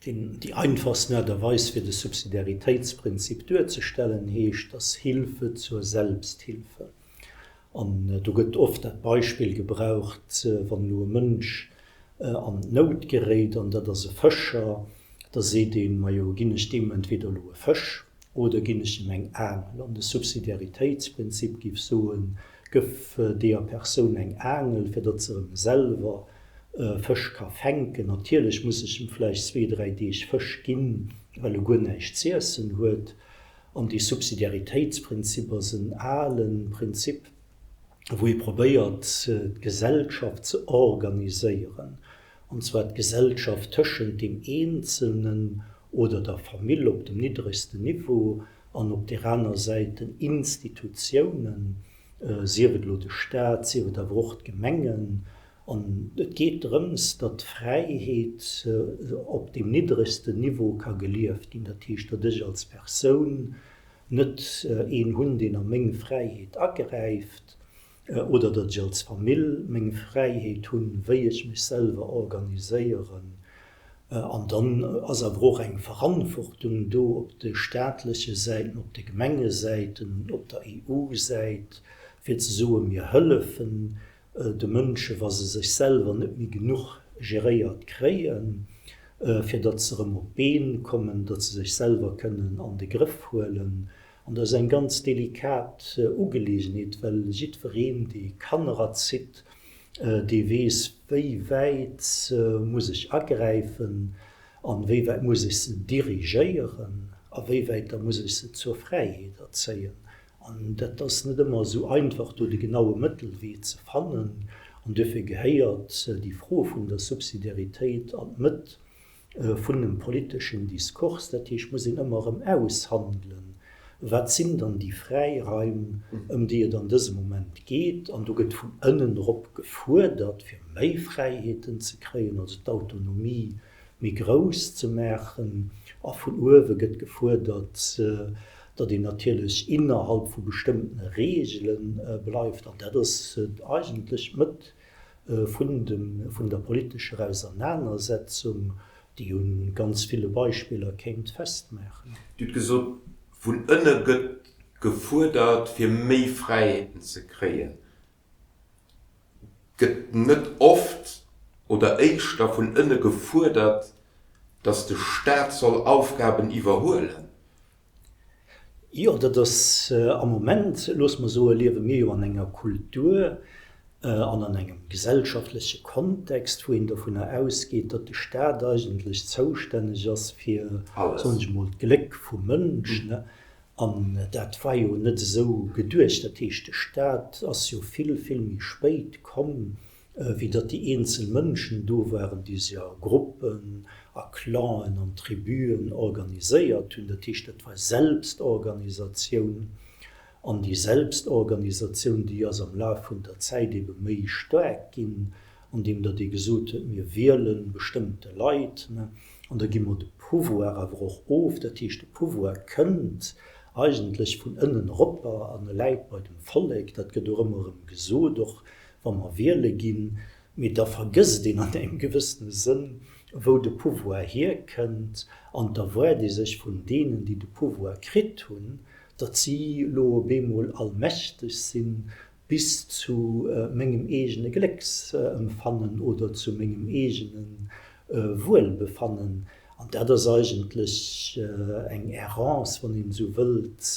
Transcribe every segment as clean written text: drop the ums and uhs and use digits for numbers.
Déi einfachsten Aart a Weis fir de Subsidiaritéitsprinzip duerzestellen heescht, dass Hilfe zur Selbsthilfe. An do gëtt oft dat Beispill gebraucht, wann elo e Mënsch an d'Nout geréit, an dat ass e Fëscher, da seet een, majo ginn ech deem entweder elo e Fësch oder ginn ech em eng Aangel. An de Subsidiaritéitsprinzip géif soen, gëff deeër Persoun eng Aangel, fir datt se erëm selwer Fësch ka fänken. Natierlech muss ech em vläicht zwee, dräi Deeg Fësch ginn, well e guer näischt z'iessen huet. An dee Subsidiaritéitsprinzip ass en ale Prinzip, wou ee probéiert, d'Gesellschaft ze organiséieren, an zwar d'Gesellschaft tëschent deem Eenzelnen oder der Famill op dem niddregsten Niveau an op där aner Säit den Institutiounen, sief et elo de Staat, sief et awer och d'Gemengen. An et geet drëms, datt d'Fräiheet op deem niddregsten Niveau ka gelieft ginn. Dat heescht, datt ech als Persoun net een hunn, deen a meng Fräiheet agräift, oder datt ech als Famill meng Fräiheet hunn, wéi ech mech selwer organiséieren. An dann ass awer och eng Verantwortung do op de staatleche Säiten, op de Gemengesäiten, op der EU-Säit, fir ze soen, mir hëllefen de Mënsche wa se sech selwer net méi genuch geréiert kréien, fir datt se erëm op d'Been kommen, datt se sech selwer kënnen an de Grëff huelen. An dat ass eng ganz delikat Ugeleegenheet, well jiddwereen, dee Kanner erzitt, dee weess, wéi wäit muss ech agräifen an wéi wäit muss ech se dirigéieren a wéi wäit da muss ech se zur Fräiheet erzéien. An dat ass net ëmmer esou einfach, do de genaue Mëttelwee ze fannen. An duerfir gehéiert déi Fro vun der Subsidiaritéit an d'Mëtt vun dem politeschen Diskurs. Dat heescht, muss een ëmmer erëm aushandelen, Wat sinn dann déi Fräiraim, ëm déi et an dësem Moment geet? An do gëtt vun ënnen erop gefuerdert, fir méi Fräiheeten ze kréien, also d'Autonomie méi grouss ze maachen. A vun uewe gëtt gefuerdert, datt een natierlech innerhalb vu bestëmmtene Reegele bleift. An dat ass eigentlech d'Mëtt vun dem, vun der politescher Ausernanersetzung, déi un ganz ville Beispiller kéint festmaachen. Dir hutt gesot, vun ënne gëtt gefuerdert, fir méi Fräiheeten ze kréien. Gëtt net oft oder éischter vun ënne gefuerdert, datt de Staat soll Aufgaben iwwerhuelen? Jo, dat ass am Moment, loosse mer soen, liewe mir jo an enger Kultur an an engem gesellschaftleche Kontext, wou een dovunner ausgeet, datt de Staat eigentlech zoustänneg ass fir, soen ech emol, d'Gléck vum Mënsch. An dat war jo net esou geduecht. Dat heescht, de Staat ass jo vill, vill méi spéit komm, wéi datt déi eenzel Mënschen do waren, déi sech a Gruppen, a Clanen an Tribuen organiséiert hunn. Dat heescht, dat war Selbstorganisatioun. An déi Selbstorganisatioun, déi ass am Laf vun der Zäit ebe méi staark ginn, andeem datt ee gesot huet, mir wiele bestëmmte Leit, an da gi mer de Pouvoir awer och of. Dat heescht, de Pouvoir kënnt eigentlech vun ënnen eropper an e läit bei dem Vollek. Dat gëtt och ëmmer erëm gesot, och wa mer wiele ginn, mee da vergësst een an engem gewëssene Sënn, wou de Pouvoir hierkënnt an d'erwaart ee sech vun deenen, déi de Pouvoir kritt hunn, datt si elo op eemol allmächteg sinn, bis zu mengem eegene Glécksempfannen oder zu mengem eegene Wuelbefannen. An dat ass eigentlech eng Errance, wann een esou wëllt,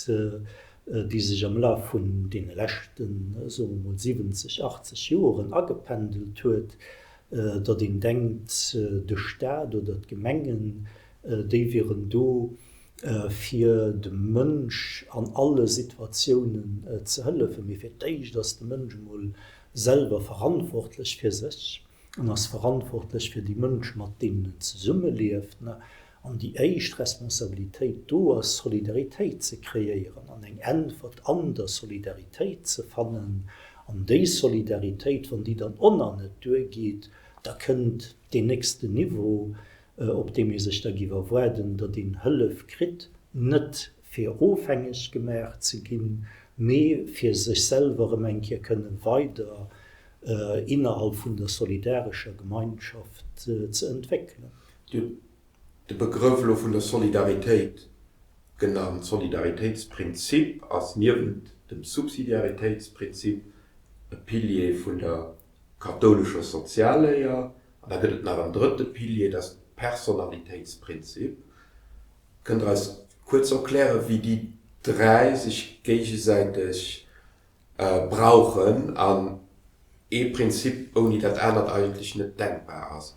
déi sech am Laf vun deene leschten, soe mer mol, 70, 80 Joren agependelt huet, datt een denkt, de Staat oder d'Gemengen, déi wieren do, fir dem Mënsch an alle Situatiounen ze hëllefen. Mee fir d'éischt ass de Mënsch emol selwer verantwortlech fir sech. En ass verantwortlech fir déi Mënsche mat deenen en zesummelieft. An déi éischt Responsabilitéit do ass, Solidaritéit ze kreéieren an eng Äntwert an der Solidaritéit ze fannen. An déi Solidaritéit, wann déi dann och nach net duergeet, da kënnt deen nächsten Niveau, op deem ee sech da giff erwaarden, datt een Hëllef kritt, net fir ofhängeg gemaach ze ginn, mee fir sech selwer erëm eng Kéier kënne weider innerhalb vun der solidarescher Gemeinschaft ze entwéckelen. Dir hutt De Begrëff elo vun der Solidaritéit genannt. Solidaritéitsprinzip ass niewent dem Subsidiaritéitsprinzip e Pilier vun der kathoulescher Sozialléier. An da gëtt et nach en drëtte Pilier, dat ass de Personalitéitsprinzip. Kënnt Der eis kuerz erklären, wéi déi dräi sech géigesäiteg brauchen an ee Prinzip ouni dat anert eigentlech net denkbar ass?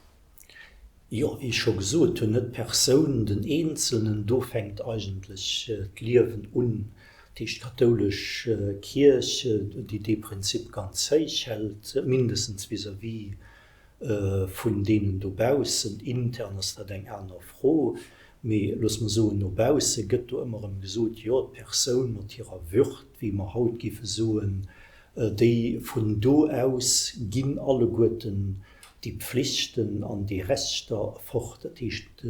Jo, wéi ech scho gesot hunn, net d'Persoun, den Eenzelnen, do fänkt eigentlech d'Liewen un. Dat heescht, d'kathoulesch Kierch, déi dee Prinzip ganz héich hält, mindestens vis-à-vis vun deenen dobaussen, intern ass dat eng aner Fro, mee loosse mer soen, no bausse gëtt do ëmmer erëm gesot, jo, d'Persoun mat hirer Würd, wéi mer haut géife soen, déi vun do aus ginn alleguerten déi Pflichten an déi Rechter fort. Dat heescht,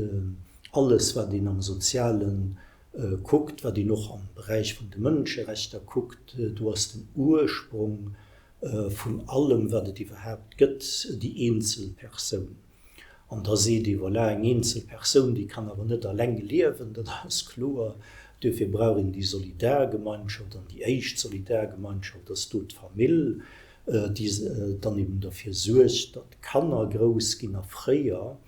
alles wat een am Soziale kuckt, wat een och am Beräich vun de Mënscherechter kuckt, do ass den Ursprong vun allem wat et iwwerhaapt gëtt, déi eenzel Persoun. An da seet ee, voilà, eng eenzel Persoun, déi kann awer net alleng liewen, dat ass kloer. Duerfir brauch een déi Solidargemeinschaft. An déi éischt Solidargemeinschaft ass do d'Famill, déi dann eben derfir suergt, datt d'Kanner grouss ginn. A fréier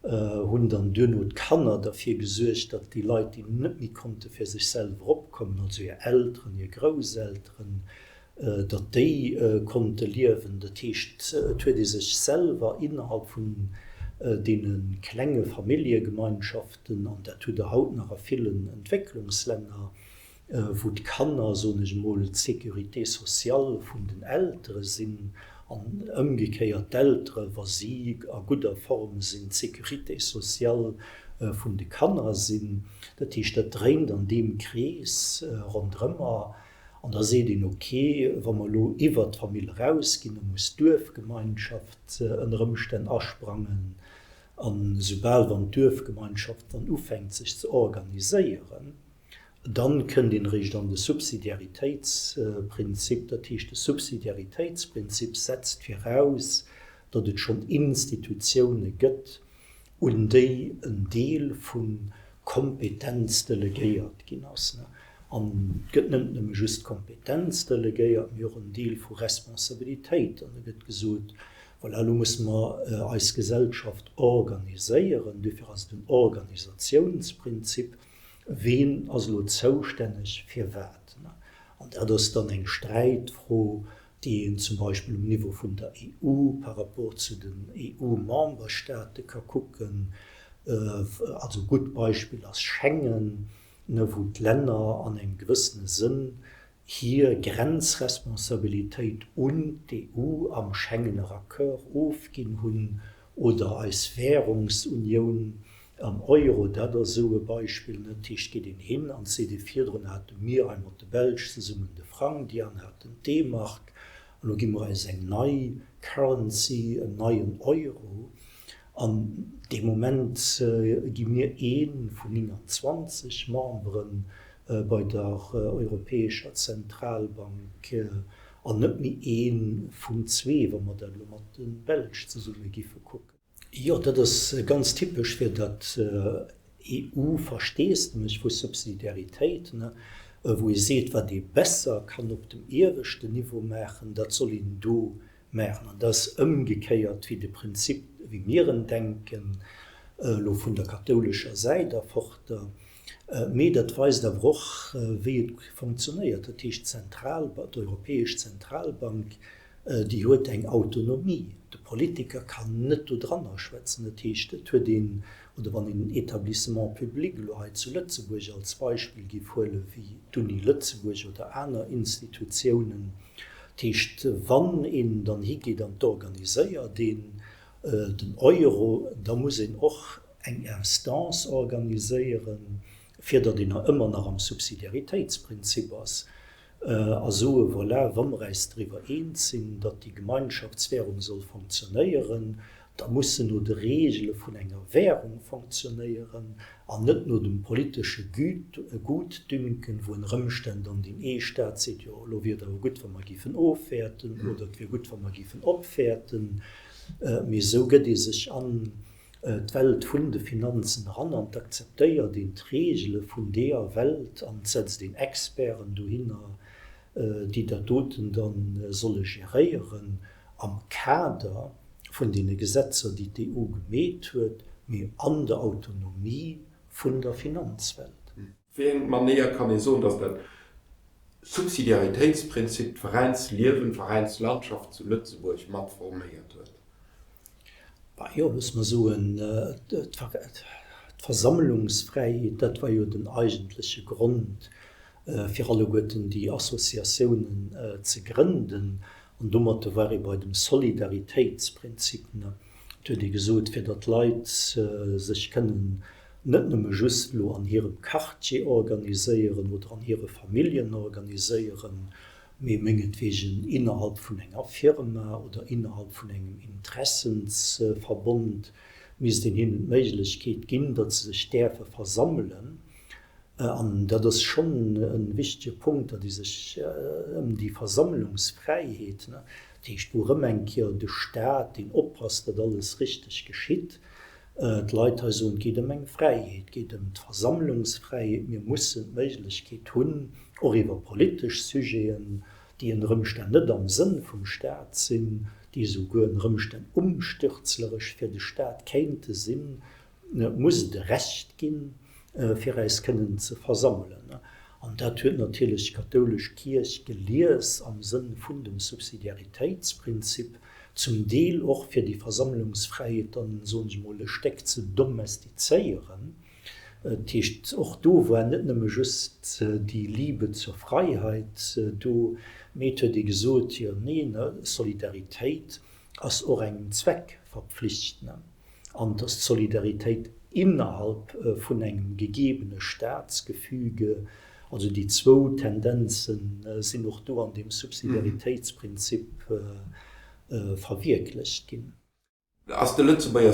hunn dann duerno d'Kanner derfir gesuergt, datt déi Leit, déi net méi konnte fir sech selwer opkommen, also hir Elteren, hir Grousselteren, datt déi konnte liewen. Dat heescht, et huet ee sech selwer innerhalb vun deene klenge Familljegemeinschaften, an dat hutt Der haut nach a villen Entwécklungslänner, wou d'Kanner, soen ech emol, d'Sécurité sociale vun den Eltere sinn, an ëmgekéiert d'Eltere, wa si a gudder Form sinn, d'Sécurité sociale vun de Kanner sinn. Dat heescht, dat dréint an deem Krees ronderëmmer. An da seet een, ok, wa mer elo iwwert d'Famill erausginn, da muss d'Duerfgemeinschaft ënner Ëmstänn asprangen. An esoubal wann d'Duerfgemeinschaft dann ufänkt sech ze organiséieren, dann kënnt een eréischt an de Subsidiaritéitsprinzip. Dat heescht, de Subsidiaritéitsprinzip setzt viraus, datt et schonn Institutioune gëtt, un déi en Deel vu Kompetenz delegéiert ginn ass. An et gëtt net nëmme just Kompetenz delegéiert, mee och en Deel vu Responsabilitéit. An da gëtt gesot, voilà, elo musse mer eis Gesellschaft organiséieren. Duerfir ass et en Organisationsprinzip. Ween ass elo zoustänneg fir wat? An dat ass dann eng Sträitfro, déi een zum Beispill um Niveau vun der EU par rapport zu den EU-Memberstaate ka kucken. Also e gutt Beispill ass Schengen, wou d'Länner an engem gewëssene Sënn hir Grenzresponsabilitéit un d'EU am Schengener Accord ofginn hunn, oder eis Währungsunioun am Euro, dat ass esou e Beispill. Dat heescht, geet een hin an seet ee, virdrun hate mir hei mat de Belsch zesummen de Frang, déi aner haten d'D-Mark, an elo gi mer eis eng nei Currency, en neien Euro. An dee Moment gi mir ee vun 29 Membere bei der Europäescher Zentralbank an net méi ee vun zwee, wa mer dat elo mat de Belsch zesumme giffe kucken. Jo, dat ass ganz typesch fir dat EU-Versteesdemech vu Subsidiaritéit, wou ee seet, wat ee besser kann op dem ieweschten Niveau maachen, dat soll een do maachen. An dat ass ëmgekéiert wéi de Prinzip, wéi mir en denken, elo vun der kathoulescher Säit erforter. Mee dat weist awer och, wéi et funktionéiert. Dat heescht, d'Zentral-, d'Europäesch Zentralbank, déi huet eng Autonomie. De Politiker kann net do dranner schwätzen. Dat heescht, et huet een, oder wann een en Établissement public elo hei zu Lëtzebuerg als Beispill géif huelen, wéi d'Uni Lëtzebuerg oder aner Institutiounen, Dat heescht, wann een dann higeet an d'organiséiert een den Euro, da muss een och eng Instance organiséieren, fir datt een ëmmer nach am Subsidiaritéitsprinzip ass a soe, voilà, wa mer äis driwwer eens sinn, datt déi Gemeinschaftswährung soll fonctionnéieren, da muss se no de Regele vun enger Währung fonctionnéieren an net no dem politesche Gutdünken, wou ënner Ëmstänn dann deen ee Staat seet, jo elo wier et awer gutt, wa mer géifen ofwäerten oder et wier gutt, wa mer géifen opwäerten. Mee esou gëtt ee sech an. d'Welt vun de Finanzen eran an et akzeptéiert een d'Reegele vun deeër Welt an et setzt een Experten dohinner, déi dat doten da solle geréieren am Kader vun deene Gesetzer, déi d'EU gemeet huet, mee an der Autonomie vun der Finanzwelt. Wéi eng Manéier kann ee soen, datt dat Subsidiaritéitsprinzip d'Veräinsliewen, d'Veräinslandschaft zu Lëtzebuerg mat forméiert huet? Bah jo, loosse mer soen, d'Versammlungsfräiheet, dat war jo den eigentleche Grond, fir alleguerten déi Associatiounen ze grënden. An domatter war ee bei dem Solidaritéitsprinzip. Et huet ee gesot, fir datt d'Leit sech kënnen net nëmme just elo an hirem Quartier organiséieren oder an hire Familljen organiséieren, mee mengetwegen innerhalb vun enger Firma oder innerhalb vun engem Interessensverbond misst een hinnen d'Méiglechkeet ginn, datt se sech däerfe versammelen. An dat ass schonn e wichtege Punkt, datt ee sech ëm déi Versammlungsfräiheet, dat heescht wou erëm eng Kéier de Staat, deen oppasst, datt alles richteg geschitt, d'Leit hei soen, et geet ëm eng Fräiheet, et geet ëm d'Versammlungsfräiheet, mir mussen d'Méiglechkeet hunn, och iwwer politesch Sujeten, déi ënner Ëmstänn net am Sënn vum Staat sinn, déi esouguer ënner Ëmstänn umstürzleresch fir de Staat kéinte sinn, muss et e Recht ginn, fir äis kënnen ze versammelen. An dat huet natierlech d'kathoulesch Kierch gelies am Sënn vun dem Subsidiaritéitsprinzip, zum Deel och fir déi Versammlungsfräiheet dann, soen ech emol, e Stéck ze domestizéieren. Dat heescht, och do war net nëmme just déi Liebe zur Freiheit do, mee et huet ee gesot, jo neen, Solidaritéit ass och engem Zweck verpflicht. An dass d'Solidaritéit innerhalb vun engem gegebene Staatsgefüge, also déi zwou Tendenze sinn och do an deem Subsidiaritéitsprinzip verwierklecht ginn. Ass de Lëtzebuerger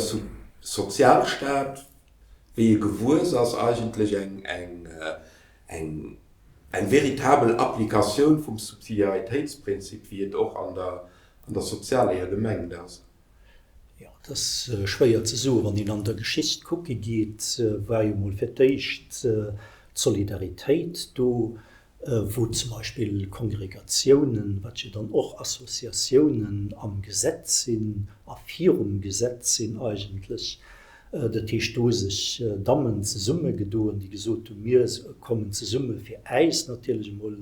Sozialstaat, wéi e gewuess ass, eigentlech eng veritabel Applikatioun vum Subsidiaritéitsprinzip, wéi et och an der Sozialléier gemengt ass? Jo, et ass schwéier ze soen. Wann een an der Geschicht kucke geet, war jo mol fir d'éischt d'Solidaritéit do, wou zum Beispill Kongregatiounen, wat jo dann och Associatiounen am Gesetz sinn a virum Gesetz sinn eigentlech, dat heescht do sech Dammen zesummegedoen, déi gesot hunn, mir kommen zesumme fir äis natierlech emol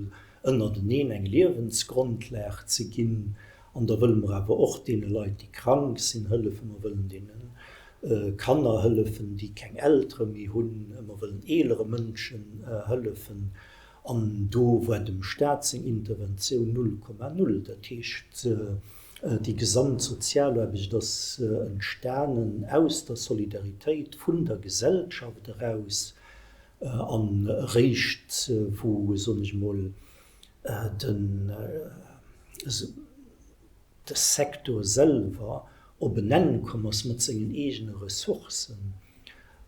ënnerteneen eng Liewensgrondlag ze ginn An da wëlle mer awer och deene Leit, déi krank sinn, hëllefen. Mer wëllen deene Kanner hëllefen, déi keng Eltere méi hunn. Mer wëllen eelere Mënschen hëllefen. An do war dem Staat seng Interventioun null Komma null. Dat heescht, déi gesamt Sozialaarbecht ass entstanen aus der Solidaritéit vun der Gesellschaft eraus. An eréischt wou, soen ech emol, den de Secteur selwer op en Enn komm ass mat sengen eegene Ressourcen,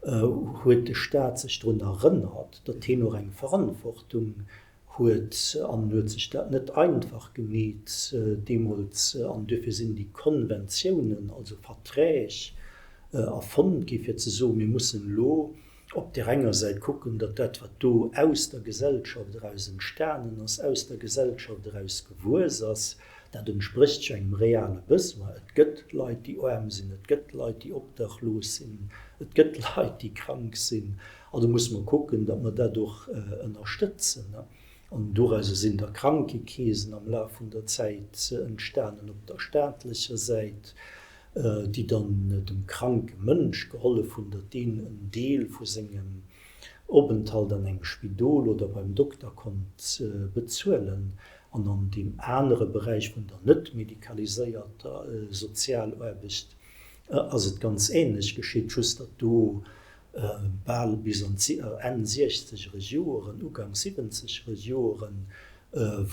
huet de Staat sech drun erënnert, datt hien och eng Verantwortung huet an huet sech dat net einfach gemeet deemools. An duerfir sinn déi Konventiounen, also Verträg, erfonnt gi fir ze soen, mir mussen elo op där enger Säit kucken, datt dat, wat do aus der Gesellschaft eraus entstanen ass, aus der Gesellschaft eraus gewuess ass, dat entsprécht jo engem reale Besoin. Et gëtt Leit, déi aarm sinn, et gëtt Leit, déi obdachlos sinn, et gëtt Leit, déi krank sinn. Also musse mer kucken, datt mer dat och ënnerstëtzen. An dorauser sinn da Krankekeesen am Laf vun der Zäit entstanen op der staatlecher Säit. déi dann dem kranke Mënsch gehollef hunn, datt deen en Deel vu sengem Openthalt an engem Spidol oder beim Dokter konnt bezuelen. An an deem anere Beräich vun der net medikaliséierter Sozialaarbecht ass et ganz änlech geschitt, just datt do bal bis an d'Enn siechzegere Joeren, Ugank siwwenzegere Joeren,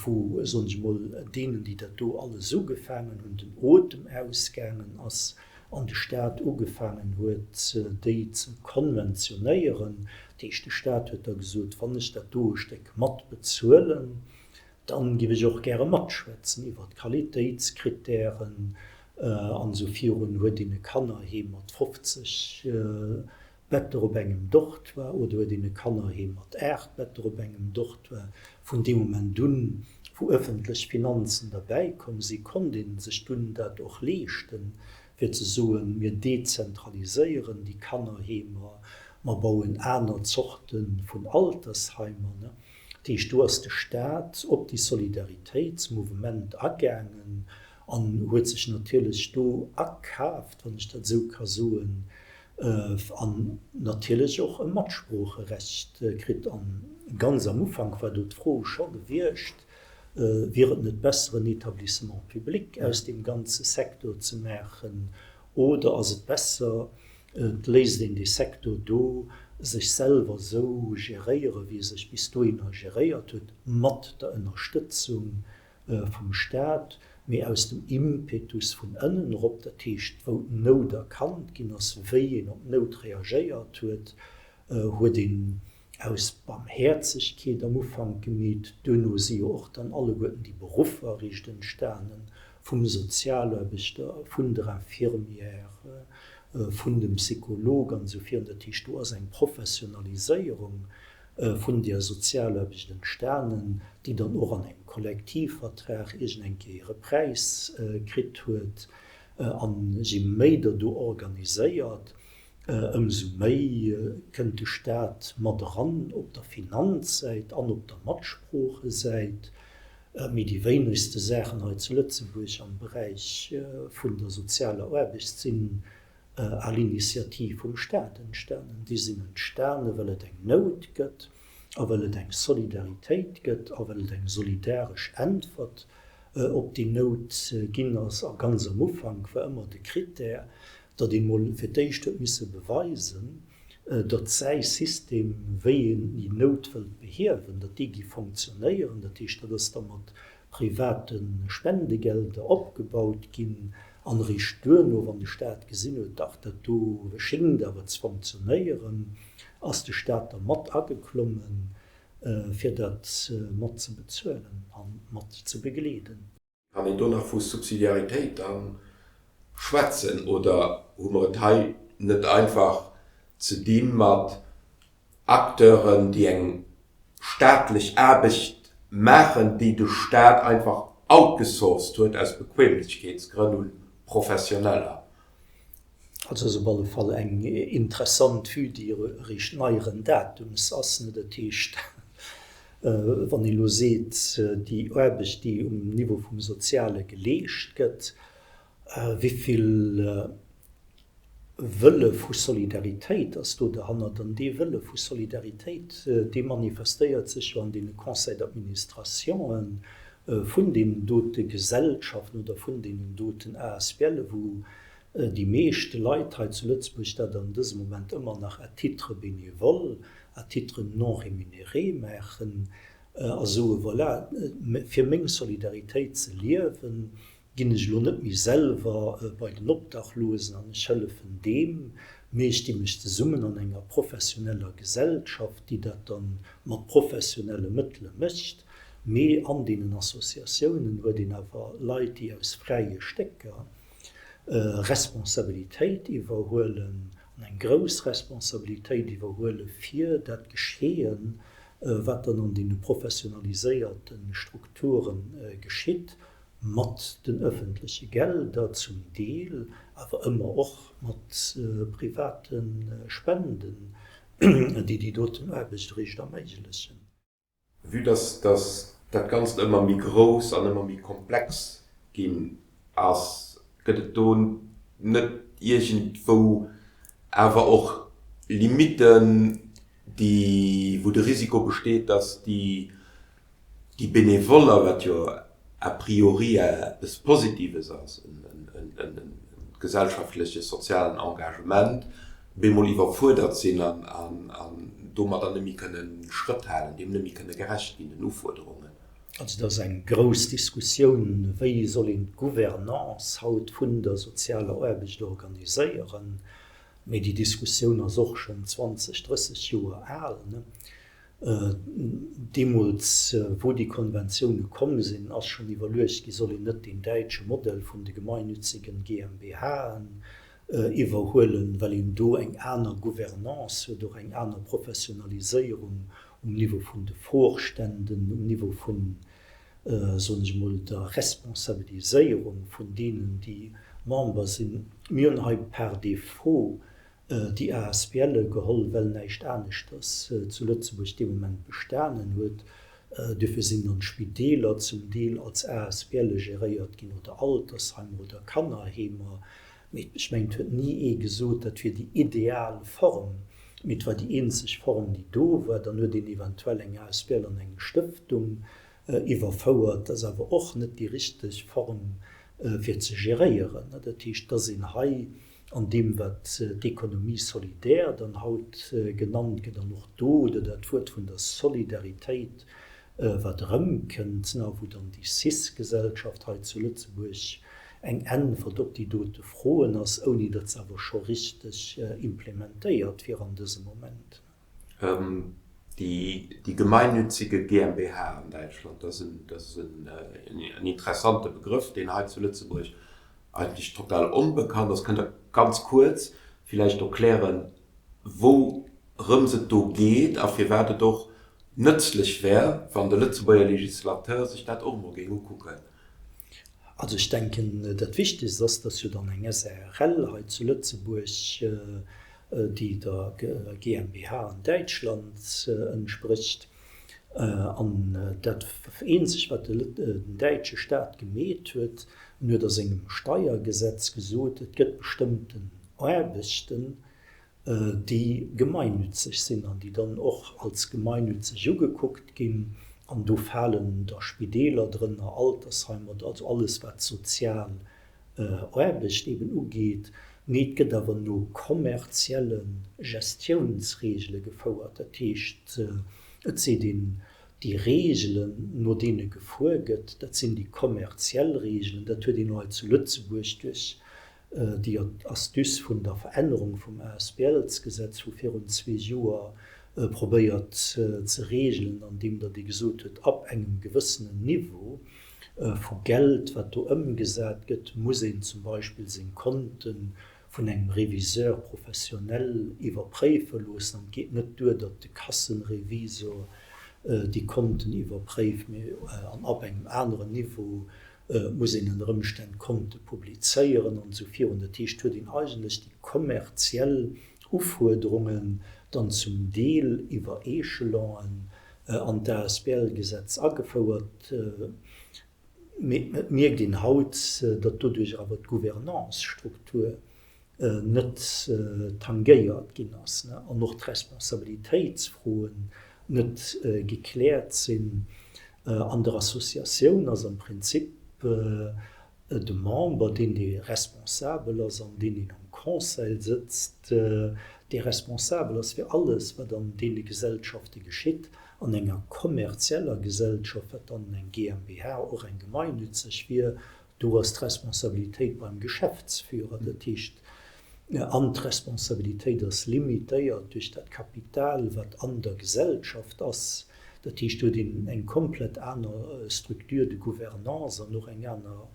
wou, soen ech emol, deenen, déi dat do alles ugefaangen hunn, den Otem ausgaangen ass an de Stat ugefaangen huet, déi ze konventionéieren. Dat heescht, de Stat huet da gesot, wann ech dat do e Stéck mat bezuelen, dann giff ech och gäre matschwätzen iwwert d'Qualitéitskritären. An esou virun. Huet een e Kannerheem mat 50 Better op engem Dortoir oder huet een e Kannerheem mat 8 Better op engem Dortoir? Vun deem Moment un, wou ëffentlech Finanzen derbäi komm sinn, konnt ee sech dunn dat och leeschten, fir ze soen, mir dezentraliséieren déi Kannerheemer, mer bauen aner Zorte vun Altersheimer. Dat heescht, do ass de Staat op déi Solidaritéitsmouvement agaangen an huet sech natierlech do akaaft, wann ech dat esou ka soen, an natierlech och e Matsproocherecht kritt. An ganz am Ufank war do d'Fro scho gewiescht, Wier et net besser en Établissement public aus deem ganze Secteur ze maachen oder ass et besser, et léisst een dee Secteur do sech selwer esou geréieren, wéi e sech bis dohinner geréiert huet, mat der Ënnerstëtzung vum Staat, mee aus dem Impetus vun ënnen erop, dat heescht wou d'Nout erkannt ginn ass, wéi een op d'Nout reagéiert huet, huet een aus Barmhäerzegkeet am Ufank gemeet, duerno si jo och dann alleguerten déi Beruffer eréischt entstanen, vum Sozialaarbechter, vun der Infirmière, vun dem Psycholog an esou virun. Dat heescht, do ass eng Professionaliséierung vun där Sozialaarbecht entstanen, déi dann och an engem Kollektivvertrag iergend eng Kéier hire Präis kritt huet. An je méi Der do organiséiert, Ëmsou méi kënnt de Staat mat eran op der Finanzsäit an op der Matsproochesäit. Mee déi wéinegste Saachen hei zu Lëtzebuerg am Beräich vun der sozialer Aarbecht sinn à l'initiative vum Staat entstanen. Déi sinn entstanen, well et eng Nout gëtt a well et eng Solidaritéit gëtt a well et eng solidaresch Äntwert op déi Nout ginn ass. A ganz am Ufank war ëmmer de Krittär, datt ee mol fir d'éischt huet misse beweisen, datt säi System, wéi een déi Nout wëllt behiewen, datt dee gi fonctionnéieren. Dat heescht, dat ass da mat private Spendegelder opgebaut ginn an eréischt duerno, wann de Staat gesinn huet, dach dat do schéngt awer ze fonctionnéieren, ass de Staat da mat ageklommen, fir dat mat ze bezuelen a mat ze begleeden. Kann een do nach vu Subsidiaritéit da schwätzen oder hu mer et hei net einfach ze di mat Acteuren, déi eng staatlech Aarbecht maachen, déi de Staat einfach outgesourced huet aus Bequemlechkeetsgrënn un Professioneller? Also ass op alle Fall eng interessant Vue, déi eréischt neieren Datums ass. Dat heescht, wann ee elo seet, déi Aarbecht, déi um Niveau vum Soziale geleescht gëtt, wéi vill Wëlle vu Solidaritéit ass do derhannert? An dee Wëlle vu Solidaritéit, dee manifestéiert sech jo an deene Conseils d'administrationen vun deenen dote Gesellschaften oder vun deenen doten ASBLe, wou déi meeschte Leit hei zu Lëtzebuerg dat an dësem Moment ëmmer nach à titre bénévole, à titre non rémunéré maachen a soe voilà, fir meng Solidaritéit ze liewen, ginn ech elo net méi selwer bei den Obdachlosen an ech hëllefen deem, mee ech di mech zesummen an enger professioneller Gesellschaft, déi dat da mat professionelle Mëttele mécht. Mee an deenen Associatiounen huet een awer Leit, déi aus fräie Stécker Responsabilitéit iwwerhuelen, an eng grouss Responsabilitéit iwwerhuele fir dat Geschehen, wat dann an deene professionaliséierte Strukture geschitt, mat den öffentleche Gelder zum Deel, awer ëmmer och mat private Spenden, déi déi doten Aarbecht eréischt erméiglechen. Vue dass dass dat Ganzt ëmmer méi grouss an ëmmer méi komplex ginn ass, gëtt et do net iergendwou awer och Limitten, déi, wou de Risiko besteet, dass déi déi Benevoller, wat jo a priori eppes Positives ass, e gesellschaftleche, sozialen Engagement, bemol iwwerfuerdert sinn an domadder net méi kënne Schrëtt halen, deem net méi kënne gerecht ginn, den Ufuerderungen. Also dat ass eng grouss Diskussioun, wéi soll een d'Gouvernance haut vun der sozialer Aarbecht organiséieren. Mee déi Diskussioun ass och schonn 20, 30 Joer al. Deemools, wou déi Konventioune komm sinn, ass schonn iwwerluecht gi, soll een net deen däitsche Modell vun de gemeinnützigen GmbHen iwwerhuelen, well een do eng aner Gouvernance huet, och eng aner Professionaliséierung um Niveau vun de Vorständen, um Niveau vun, soen ech emol, der Responsabiliséierung vun deenen, déi Member sinn. Mir hunn hei par défaut déi ASBLe geholl, well näischt aneschters zu Lëtzebuerg dee Moment bestanen huet. Duerfir sinn dann d'Spideeler zum Deel als ASBLe geréiert ginn oder Altersheimer oder Kannerheemer. Mee ech mengen, et huet ni ee gesot, dat wier déi ideal Form, mee et war déi eenzeg Form, déi do war. Dann huet een eventuell eng asbl an eng Stëftung iwwerfouert. Dat ass awer och net déi richteg Form, fir ze geréieren. Dat heescht, dass een hei an deem wat d'Économie solidaire dann haut genannt gëtt, an och do oder dat Wuert vun der Solidaritéit, wat erëmkënnt, wou dann déi CIS-Gesellschaft hei zu Lëtzebuerg eng Äntwert op déi dote Froen ass, ouni datt se awer scho richteg implementéiert wier an dësem Moment. Déi gemeinnützige GmbH an Däitschland, dat ass en interessante Begrëff, deen hei zu Lëtzebuerg eigentlech total onbekannt ass. Kënnt Der ganz kuerz villäicht erklären, wourëms et do geet a firwat et och nëtzlech wär, wann de Lëtzebuerger Legislateur sech dat och emol géing ukucken? Also ech denken, dat Wichtegst ass, dass jo dann eng SARL hei zu Lëtzebuerg, déi der GmbH an Däitschland entsprécht, an dat Eenzegt, wat den däitsche Staat gemeet huet, en huet a sengem Steiergesetz gesot, et gëtt bestëmmten Aarbechten, déi gemeinnützeg sinn an déi dann och als gemeinnützeg ugekuckt ginn, an do falen da Spideeler drënner, Altersheimer, also alles wat sozial Aarbecht eben ugeet. Mee et gëtt awer no kommerzielle Gestiounsregele gefouert. Dat heescht, et seet een, déi Regelen, no deene gefuer gëtt, dat sinn déi kommerziell Regelen. Dat huet een och hei zu Lëtzebuerg duerch déi Astuce vun der Verännerung vum ASBLsgesetz vu virun zwee Joer probéiert ze reegelen, andeem datt ee gesot huet, ab engem gewëssenen Niveau vu Geld, wat do ëmgesat gëtt, muss een zum Beispill seng Konte vun engem Réviseur professionnel iwwerpréife loossen. An et geet net duer, datt de Kasserevisor déi Konten iwwerpréift, mee an ab engem aneren Niveau muss een ënner Ëmstänn Konte publizéieren an esou virun. Dat heescht, huet een eigentlech déi kommerziell Ufuerderungen dann zum Deel iwwer Echelonen an d'ASBL-Gesetz agefouert. Mee et mierkt een haut, datt doduerch awer d'Gouvernance-Struktur net tangéiert ginn ass an och d'Responsabilitéitsfroen net gekläert sinn. An der Associatioun ass am Prinzip de Member, deen dee responsabel ass an deen deen am Conseil sëtzt, dee responsabel ass fir alles, wat an deene Gesellschafte geschitt. An enger kommerzieller Gesellschaft, wat dann eng GmbH, och eng gemeinnützeg wier, Do ass d'Responsabilitéit beim Geschäftsführer, dat heescht, an d'Responsabilitéit ass limitéiert duerch dat Kapital, wat an der Gesellschaft ass. Dat heescht, do huet een eng komplett aner Structure de gouvernance an och eng aner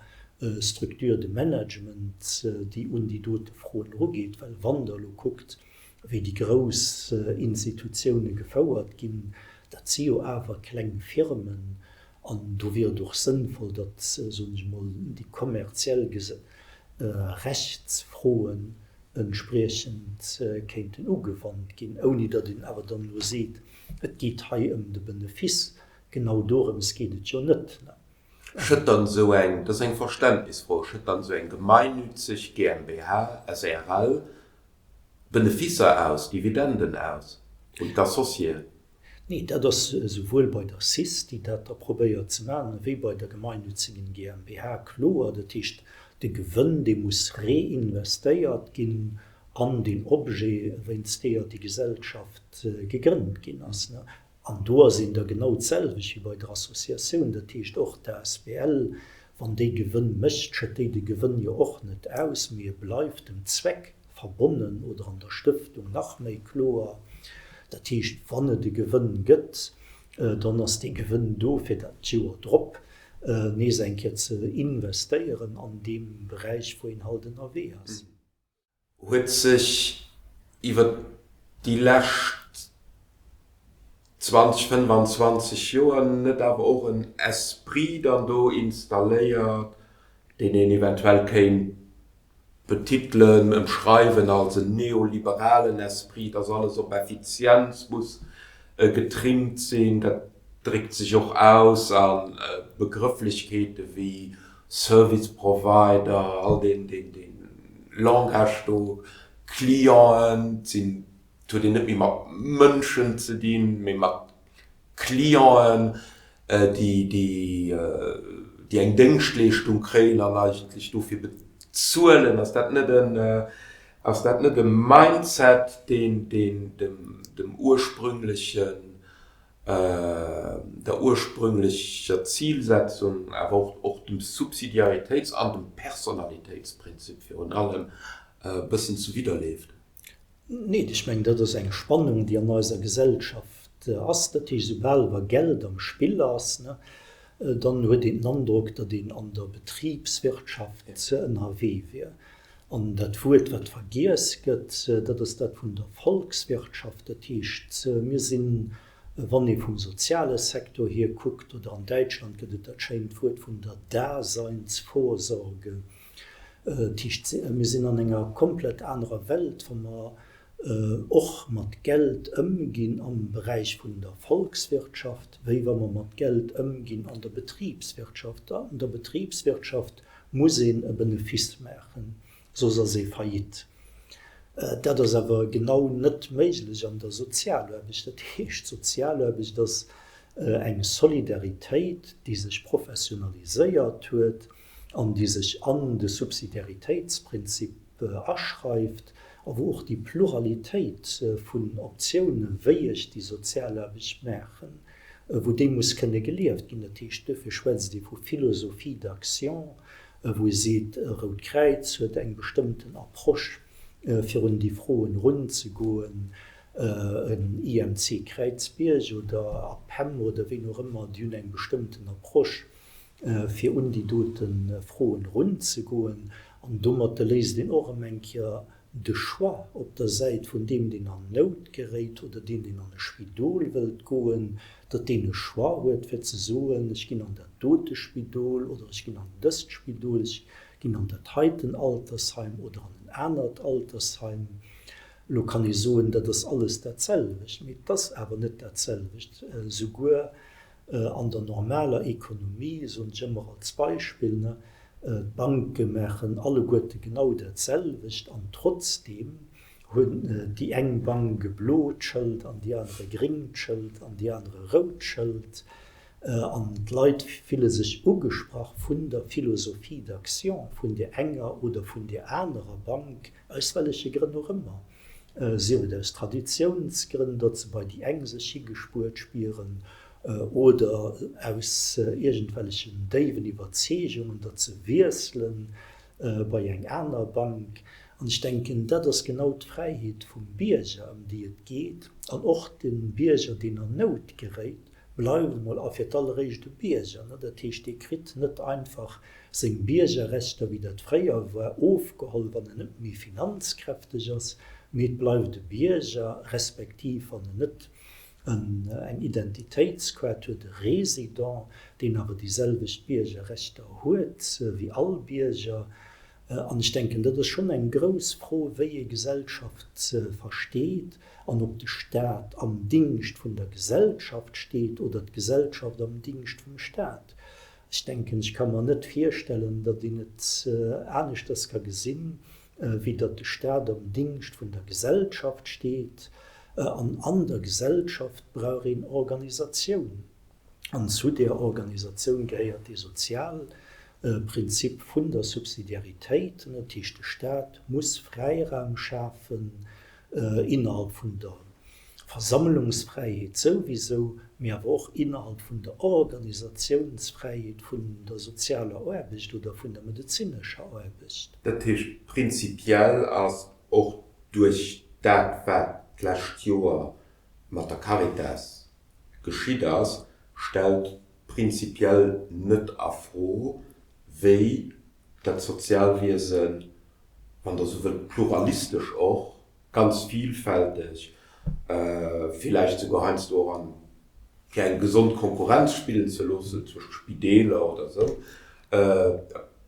Structure de management, déi un déi dote Froen erugeet. Well wann Der elo kuckt, wéi déi grouss Institutioune gefouert ginn, dat si jo awer kleng Firmen, An do wier et och sënnvoll, datt, soen ech emol, déi kommerziell Rechtsfroen entspriechend kéinten ugewannt ginn, ouni datt een awer dann elo seet, et geet hei ëm de Benefiss. Genau dorëms geet et jo net. Schëtt dann esou eng, dat ass eng Verständnisfro, schëtt dann esou eng gemeinnützeg GmbH, SRL Benefisser aus, Dividenden aus un d'Associéen? Nee, dat ass esouwuel bei der cis, déi dat da probéiert ze maachen, wéi bei der gemeinnützigen GmbH kloer. Dat heescht, de Gewënn, dee muss reinvestéiert ginn an deen Objet, wéinst deeër déi Gesellschaft gegrënnt ginn ass. An do ass een da genau d'selwecht wéi bei der Associatioun. Dat heescht, och d'ASBL, wann déi Gewënn mécht, schëtt déi de Gewënn jo och net aus, mee e bleift dem Zweck verbonnen oder an der Stëftung nach méi kloer. Dat heescht, wann et e Gewënn gëtt, dann ass dee Gewënn do, fir dat d'Joer drop nees eng Kéier ze investéieren an deem Beräich, wou een halt ënnerwee ass. Huet sech iwwer déi lescht 20, 25 Joer net awer och en Esprit dann do installéiert, deen een eventuell kéint betitelen, ëmschreiwen als en neoliberalen Esprit, dass alles op Effizienz muss getrimmt sinn. Dat dréckt sech och aus a Begrëfflechkeete wéi Service Provider, all deen Langage do, Clienten sinn, et huet een net méi mat Mënschen ze dinn, mee mat Clienten, déi eng Déngschtleeschtung kréien an eigentlech dofir bezuelen. Ass dat net en, ass dat net e Mindset, deen dem ursprünglechen, der ursprünglecher Zilsetzung, awer och dem Subsidiaritéits an dem Personalitéitsprinzip virun allem e bëssen zuwidderleeft? Neen, ech mengen, dat ass eng Spannung, déi an eiser Gesellschaft ass. Dat heescht, esoubal wa Geld am Spill ass, dann huet een den Androck, datt een an der Betribswirtschaft ënnerwee wier. An dat Wuert, wat vergiess gëtt, dat ass dat vun der Volkswirtschaft. Dat heescht, mir sinn, wann ee vum soziale Sektor hier kuckt, oder an Däitschland gëtt et dat schéint Wuert vun der Daseinsvorsorge, Dat heescht, mir sinn an enger komplett anerer Welt, wa mer och mat Geld ëmginn am Beräich vun der Volkswirtschaft, wéi wa mer mat Geld ëmginn an der Betribswirtschaft. An der Betribswirtschaft muss een e Benefice maachen, soss ass ee faillite. Dat ass awer genau net méiglech an der Sozialaarbecht. Dat heescht, d'Sozialaarbecht ass eng Solidaritéit, déi sech professionaliséiert huet, an déi sech an de Subsidiaritéitsprinzip aschreift a wou och déi Pluralitéit vun Optiounen, wéi ech déi Sozialaarbecht maachen, wou déi muss kënne gelieft ginn. Dat heescht, duerfir schwätzt ee vu Philosophie d'action, wou ee seet, Rout Kräiz huet eng bestëmmten Approche, fir un déi Froen erunzegoen, en IMC Kräizbierg oder APEM oder ween och ëmmer, déi hunn eng bestëmmten Approche. fir un déi dote Froen erunzegoen. An domatter léisst een och erëm eng Kéier de Choix op der Säit vun deem, deen an Nout geréit oder deen, deen an e Spidol wëllt goen, datt deen e Choix huet, fir ze soen, ech ginn an dat dote Spidol oder ech ginn an dëst Spidol, ech ginn an dat heiten Altersheim oder an en anert Altersheim. Elo kann ee soen, dat ass alles dat selwecht, mee et ass awer net dat selwecht. Souguer An der normaler Ekonomie, soen ech ëmmer als Beispill, d'Banke maachen alleguerte genau dat selwecht an trotzdeem hunn déi eng Bank e blot Schëld an déi aner e gréngt Schëld an déi aner e rout Schëld. An d'Leit fille sech ugesprach vun der Philosophie d'action vun där enger oder vun där anerer Bank, aus welleche Grënn och ëmmer. Sief et aus Traditiounsgrënn, datt se bei déi eng sech higespuert spieren, oder aus iergendwellechen déiwen Iwwerzeegungen, datt se wiessele bei eng aner Bank. An ech denken, dat ass genau d'Fräiheet vum Bierger, ëm déi et geet. An och de Bierger, deen an Nout geréit, bleift emol a fir d'alleréischt e Bierger. Dat heescht, dee kritt net einfach seng Biergerrechter, wéi dat fréier war, ofgeholl, wann en net méi finanzkräfteg ass, mee et bleift e Bierger, respektiv, wann en net eng Identitéitskaart huet, e Résident, deen awer déi selwecht Biergerrechter huet wéi all Bierger. An ech denken, dat ass schonn eng grouss Fro, wéi ee Gesellschaft versteet an ob de Staat am Dingscht vun der Gesellschaft steet oder d'Gesellschaft am Dingscht vum Staat. Ech denken, ech ka mer net virstellen, datt een et aneschters ka gesinn, wéi datt de Staat am Dingscht vun der Gesellschaft steet. An an der Gesellschaft brauch een Organisatioun. An zu där Organisatioun gehéiert dee Sozialprinzip vun der Subsidiaritéit. Dat heescht, de Staat muss Fräiraum schafen innerhalb vun der Versammlungsfräiheet souwisou, mee awer och innerhalb vun der Organisatiounsfräiheet vun der sozialer Aarbecht oder vun der medezinescher Aarbecht. Dat heescht, prinzipiell ass och duerch dat, wat d'lescht Joer. mat der Caritas geschitt ass, stellt prinzipiell net a Fro, wéi dat Sozialwiesen, wann Der esou wëllt, pluralistesch och, ganz vielfälteg, villäicht souguer heiansdo och an fir eng gesond Konkurrenz spillen ze loossen zwëscht Spideeler oder esou.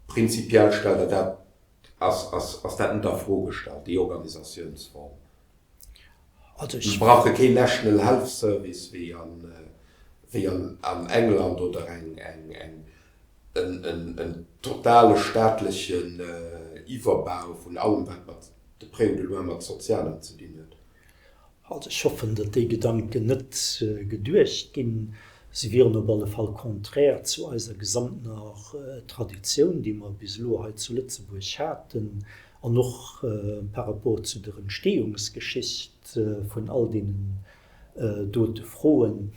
Prinzipiell stellt Der dat, ass, ass, ass dat net a Fro gestallt, déi Organisatiounsform. Also ech. Mir brauche keen National Health Service wéi an, wéi an, an England oder eng, eng, eng, en, en, en totale staatlechen Iwwerbau vun allem, wat mat, de près ou de loin mat Sozialem ze dinn huet. Also ech hoffen, datt déi Gedanken net geduecht ginn. Se wieren op alle Fall contraire zu eiser gesamtener Traditioun, déi mer bis elo hei zu Lëtzebuerg haten, an och par rapport zu der Entstehungsgeschicht vun all deenen dote Froen.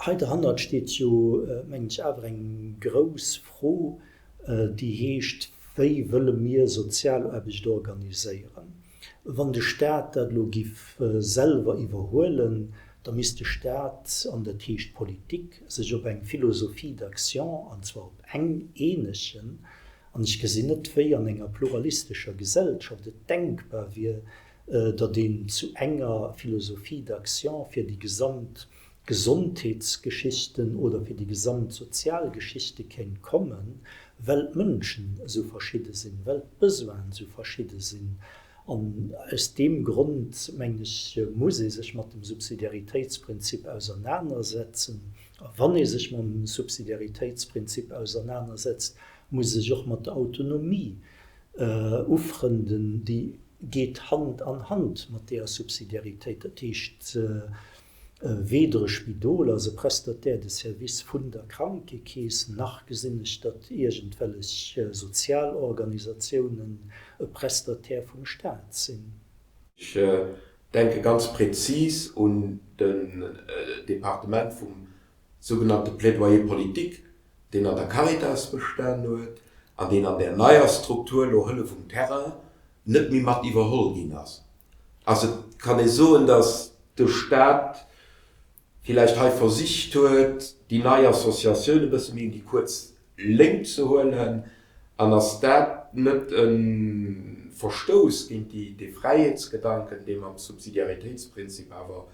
Hei derhannert steet jo, mengen ech, awer eng grouss Fro, déi heescht, Wéi wëlle mir Sozialaarbecht organiséieren? Wann de Stat dat elo giff selwer iwwerhuelen, da misst de Stat, an dat heescht d'Politik, sech op eng Philosophie d'action, an zwar op eng, eenegen. An ech gesinn net, wéi an enger pluralistescher Gesellschaft et denkbar wier, datt een zu enger Philosophie d'action fir déi gesamt Gesondheetsgeschichten oder fir déi gesamt sozial Geschichte kéint kommen, well d'Mënschen esou verschidde sinn, well d'Besoinen esou verschidde sinn. An aus deem Grond, mengen ech, muss ee sech mat dem Subsidiaritéitsprinzip ausernanersetzen. A wann ee sech mam Subsidiaritéitsprinzip ausernanersetzt, muss ee sech och mat der Autonomie ufrënden. Déi geet Hand an Hand mat deeër Subsidiaritéit. Dat heescht, Weder e Spidol als e Prestataire de service vun der Krankekeess, nach gesinn ech, datt iergendwellech Sozialorganisatiounen e Prestataire vum Staat sinn. Ech denke ganz prezis un den Departement vum sougenannte Plaidoyer politique, deen an der Caritas bestan huet an deen an där neier Struktur elo Hëllef um Terrain net méi mat iwwerholl ginn ass. Also et kann ee soen, datt de Stat villäicht hei versicht huet, déi nei Associatioun e bësse méi un déi kuerz Léngt ze huelen. An ass dat net e Verstouss géint dee Fräiheetsgedanken, dee mam Subsidiaritéitsprinzip awer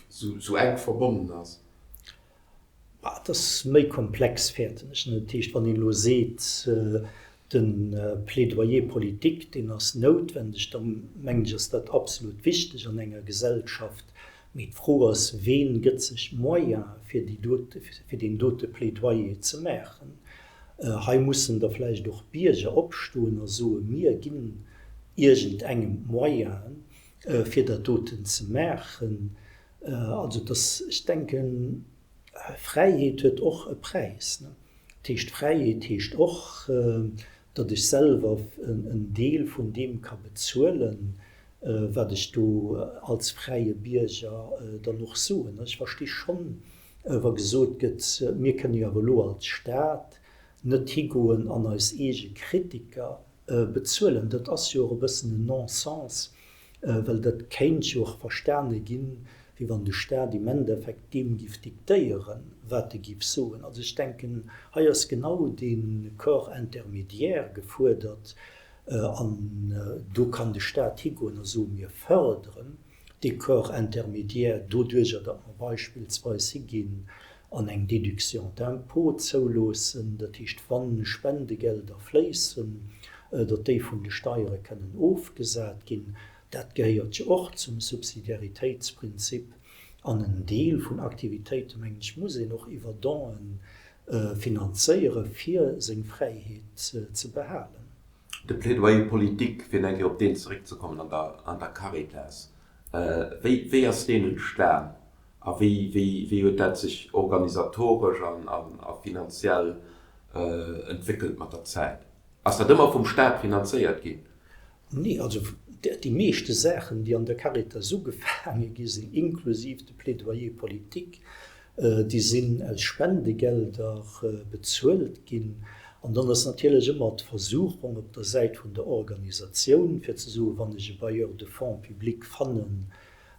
sou enk verbonnen ass? Bah, et ass méi komplex, fäerten ech. Dat heescht, wann een elo seet, de Plaidoyer politique, deen ass noutwendeg, da mengen ech, ass dat absolut wichteg an enger Gesellschaft. Mee d'Fro ass, Ween gëtt sech d'Moyene fir déi dote, fir deen dote Plaidoyer ze maachen? Hei mussen da vläicht och Bierger opstoen a soen, Mir ginn iergendengem d'Moyenen, fir dat doten ze maachen. Also et ass, ech denken, Fräiheet huet och e Präis. Dat heescht, Fräiheet heescht och, datt ech selwer en Deel vun deem ka bezuelen, wat ech do als fräie Bierger dann och soen. Ech versti schonn, wa gesot gëtt, mir kënne jo awer elo als Staat net higoen an eis eege Kritiker bezuelen. Dat ass jo och e bëssen en Non-sens, well dat kéint jo och verstane ginn, wéi wann de Staat im Endeffekt deem giff diktéieren, wat e giff soen. Also ech denken, hei ass genau dee Corps intermédiaire gefuerdert an do kann de Staat higoen a soen, mir förderen dee Corps intermédiaire doduerjer, datt mer beispillsweis higinn an eng Déduction d'impôt zouloossen, dat heescht, wa Spendegelder fléissen, datt déi vun de Steiere kënnen ofgesat ginn. Dat gehéiert jo och zum Subsidiaritéitsprinzip. An en Deel vun Aktivitéiten, mengen ech, muss een och iwwer Donen finanzéieren, fir seng Fräiheet ze behalen. De Plaidoyer politique, fir nach eng Kéier op deen zeréckzekommen an der, an der Caritas, wéi, wéi ass deen entstan a wéi, wéi, wéi huet dat sech organisatoresch an, an, a finanziell entwéckelt mat der Zäit? Ass dat ëmmer vum Staat finanzéiert ginn? Nee, also déi meeschte Saachen, déi an der Caritas ugefaange gi sinn, inklusiv de Plaidoyer politique, déi sinn aus Spendegelder bezuelt ginn. An dann ass natierlech ëmmer d'Versuchung op der Säit vun der Organisatioun, fir ze soen, wann ech e Bailleur de fonds public fannen,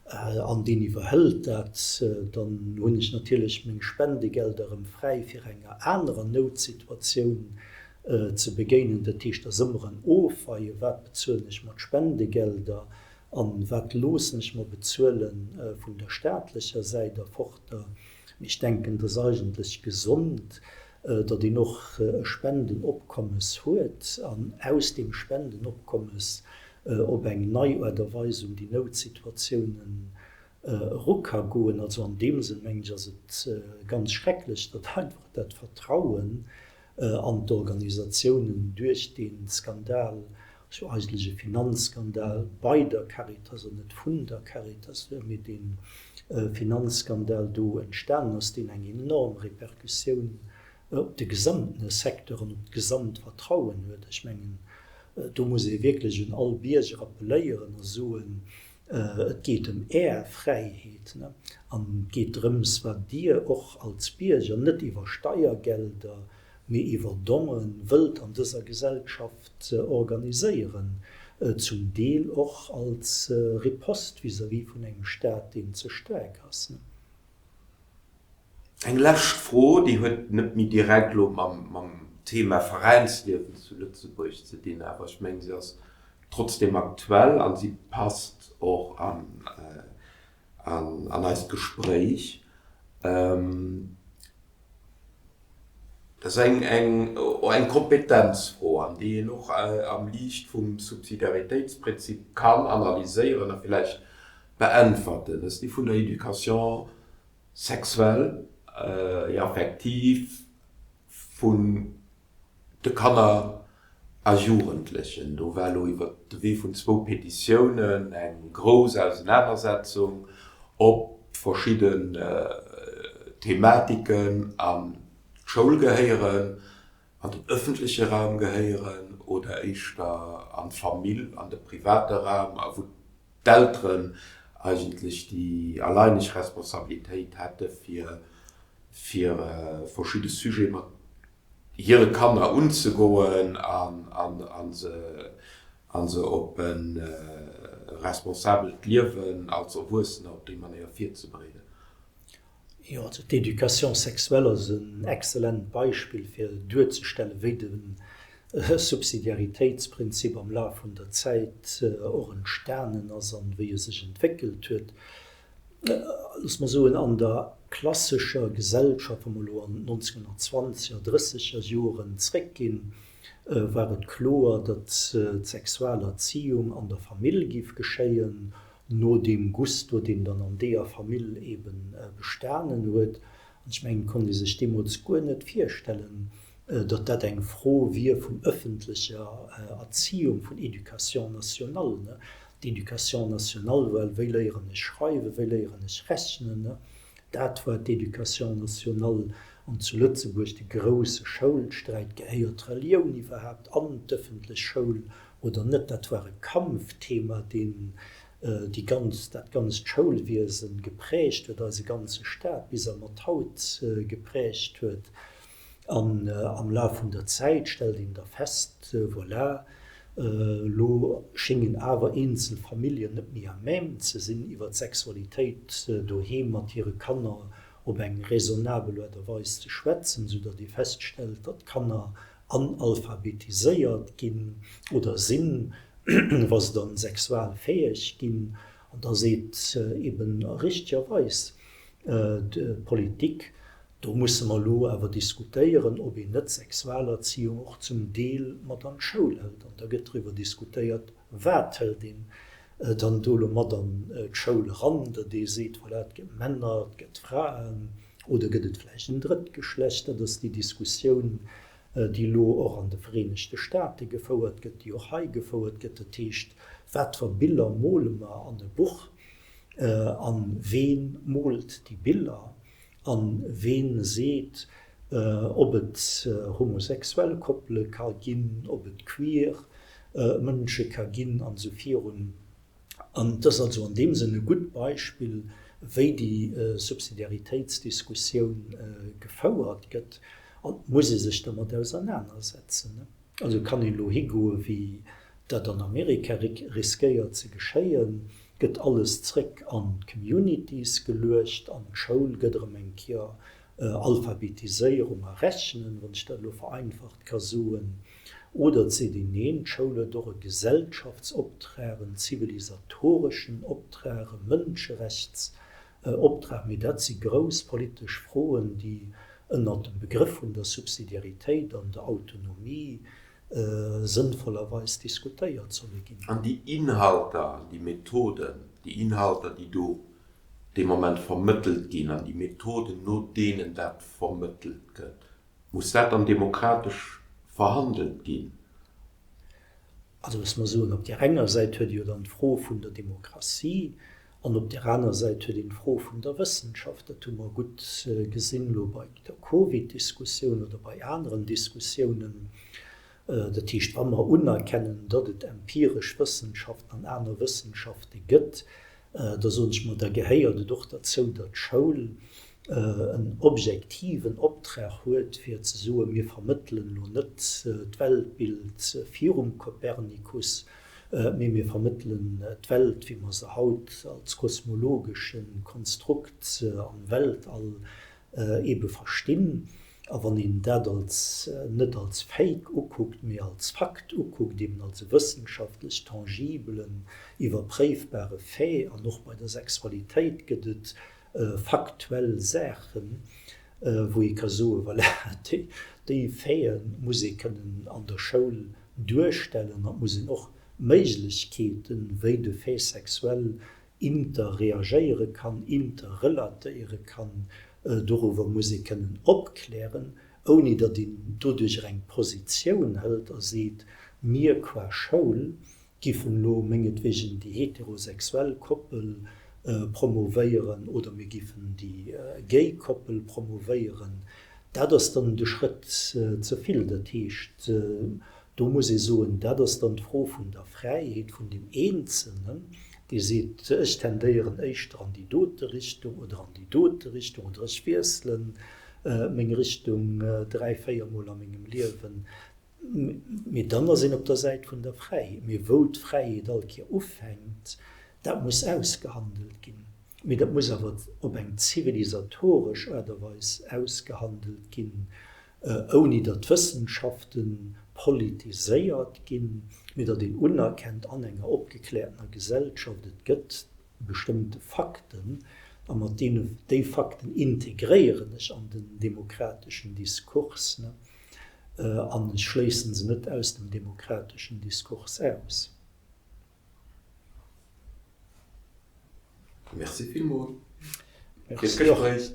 An deen iwwerhëlt dat. Dann hunn ech natierlech meng Spendegelder erëm fräi fir enger anerer Noutsituatioun ze begéinen. Dat heescht, ass ëmmer en Ofweien, wat bezuelen ech mat Spendegelder an wat loossen ech mer bezuele vun der staatlecher Säit erforter. Mee ech denken, et ass eigentlech gesond, datt een och e Spendenopkommes huet an aus deem Spendenopkommes op eng nei Aart a Weis un déi Noutsituatiounen eru ka goen. Also an deem Sënn, mengen ech, ass et ganz schrecklech, datt einfach dat Vertrauen an d'Organisatiounen duerch dee Skandal, ass jo eigentlech e Finanzskandal bei der Caritas an net vun der Caritas, mee dee Finanzskandal do entstanen ass, deen eng enorm Repercussioun op de gesamtene Secteur an op d'gesamt Vertrauen huet. Ech mengen, do muss ee wierklech un all Bierger appelléieren a soen, Et geet ëm Är Fräiheet an et geet drëms, wat Dir och als Bierger net iwwer Steiergelder, mee iwwer Donen wëllt an dëser Gesellschaft organiséieren, zum Deel och als Riposte vis-à-vis vun engem Staat, deen ze staark ass. Eng lescht Fro, déi huet net méi direkt elo mam Thema Veräinsliewen zu Lëtzebuerg ze dinn, awer ech mengen, si ass trotzdem aktuell a si passt och an eist Gespréich. Dat ass eng Kompetenzfro, an déi een och am Liicht vum Subsidiaritéitsprinzip kann analyséieren a villäicht beäntwerten. Dat ass déi vun der Éducation sexuelle et affective vun de Kanner a Jugendlechen. Do war elo iwwert de Wee vun zwou Petitiounen eng grouss Ausenanersetzung, ob verschidden Thematiken an d'Schoul gehéieren, an den ëffentleche Raum gehéieren oder éischter an d'Famill, an de private Raum, a wou d'Elteren eigentlech déi alleineg Responsabilitéit hätte fir fir verschidde Sujete mat hire Kanner unzegoen a se op e responsabelt Liewen als Erwuessener op déi Manéier virzebereeden. Jo, also d'Éducation sexuelle ass en excellent Beispill fir duerzestellen, wéi de Subsidiaritéitsprinzip am Laf vun der Zäit och entstanen ass an wéi e sech entwéckelt huet. Looss mer soen, an der klassescher Gesellschaft, wa mer elo an d'Nonzénhunnertzwanzeger, drësseger Joren zréckginn, war et kloer, datt d'Sexualerziehung an der Famill géif geschéien, no deem Gusto, deen dann an deeër Famill ebe bestanen huet. An ech mengen, et konnt ee sech deemools guer net virstellen, datt dat eng Fro wier vun ëffentlecher Erziehung, vun Éducation nationale. D'Éducation nationale war, wéi léieren ech schreiwen, wéi léieren ech rechnen, dat war d'Éducation nationale. An zu Lëtzebuerg de grousse Schoulsträit, gehéiert d'Relioun iwwerhaapt an d'ëffentlech Schoul oder net, dat war e Kampfthema, deen déi ganz, dat ganzt Schoulwiesen geprägt huet, eise ganze Staat bis a mat haut geprägt huet. An am Laf vun der Zäit stellt een da fest, voilà, elo schéngen awer eenzel Familljen net méi à même ze sinn, iwwer d'Sexualitéit doheem mat hire Kanner op eng raisonnabel Aart a Weis ze schwätzen, soudatt ee feststellt, datt d'Kanner analphabetiséiert ginn oder sinn, wa se dann sexualfäeg ginn. An da seet eben richtegerweis d'Politik, Do musse mer elo awer diskutéieren, ob een net d'Sexualerziehung och zum Deel mat an d'Schoul hëlt. An da gëtt driwwer diskutéiert, wat hëlt een dann do elo mat an d'Schoul eran, datt ee seet, voilà, et gëtt Männer, et gëtt Fraen, oder gëtt et vläicht en drëtt Geschlecht. Dat ass déi Diskussioun, déi elo och an de Vereenegte Staate gefouert gëtt, déi och hei gefouert gëtt. Dat heescht, wat fir Biller mole mer an e Buch a wee moolt déi Biller? A ween seet, ob et homosexuell Koppele ka ginn, ob et queer Mënsche ka ginn, an esou virun. An et ass also an deem Sënn e gutt Beispill, wéi déi Subsidiaritéitsdiskussioun gefouert gëtt. An et muss ee sech dermat ausernanersetzen. Also kann een elo higoe wéi dat an Amerika riskéiert ze geschéien. Gëtt alles zréck an d'Communities geluecht an d'Schoul gëtt erëm eng Kéier Alphabetiséierung a Rechnen, wann ech dat elo vereinfacht ka soen. Oder et seet een, neen, d'Schoul huet och e Gesellschaftsoptrag, en zivilisatoreschen Optrag, e Mënscherechtsoptrag. Mee dat si grouss politesch Froen, déi ënnert dem Begrëff vun der Subsidiaritéit an der Autonomie sënnvollerweis diskutéiert solle ginn. An déi Inhalter an déi Methoden, déi Inhalter, déi do dee Moment vermëttelt ginn an déi Methoden, no deenen dat vermëttelt gëtt, muss dat dann demokratesch verhandelt ginn? Also loosse mer soen, op där enger Säit huet ee jo dann d'Fro vun der Demokratie an op där aner Säit huet een d'Fro vun der Wëssenschaft. Dat hu mer gutt gesinn elo bei der Covid-Diskussioun oder bei aneren Diskussiounen. Dat heescht, wa mer unerkennen, datt et empiresch Wëssenschaften an aner Wëssenschafte gëtt, da soen ech mer, da gehéiert et och derzou, datt d'Schoul en objektiven Optrag huet, fir ze soen, mir vermëttelen elo net d'Weltbild virum Kopernikus, mee mir vermëttelen d'Welt, wéi mer se haut als kosmologesche Konstrukt am Weltall eebe verstinn. A wann een dat als net als Fake ukuckt, mee als Fakt ukuckt, eben als e wëssenschaftlech tangibelen, iwwerpréifbare Fait, an och bei der Sexualitéit gëtt et faktuell Saachen, wou ee ka soen, voilà, déi Faite muss ee kënnen an der Schoul duerstellen an et muss een och Méiglechkeeten, wéi de Fait sexuel interreagéiere kann, interrelatéiere kann, doruwwer muss ee kënnen opklären, ouni datt een doduercher eng Positioun hëlt a seet, mir qua Schoul giffen elo mengetwegen déi heterosexuell Koppel promovéieren oder mir giffen déi gay Koppel promovéieren. Dat ass dann de Schrëtt ze vill. Dat heescht, do muss ee soen, dat ass dann d'Fro vun der Fräiheet vun dem Eenzelnen, dee seet, ech tendéieren éischter an déi dote Richtung oder an déi dote Richtung oder ech wiessele meng Richtung dräi, véiermol a mengem Liewen. Mee dann ass een op der Säit vun der Fräiheet. Mee wou d'Fräiheet all Kéier ufänkt, dat muss ausgehandelt ginn. Mee dat muss awer op eng zivilisatoresch Aart a Weis ausgehandelt ginn, ouni datt d'Wëssenschafte politiséiert ginn, mee datt een unerkennt an enger opgekläertener Gesellschaft, et gëtt bestëmmte Fakten a mat deene, déi Fakten integréieren ech an den demokrateschen Diskurs an ech schléissen se net aus dem demokrateschen Diskurs aus. Merci villmol fir d'Gespréich.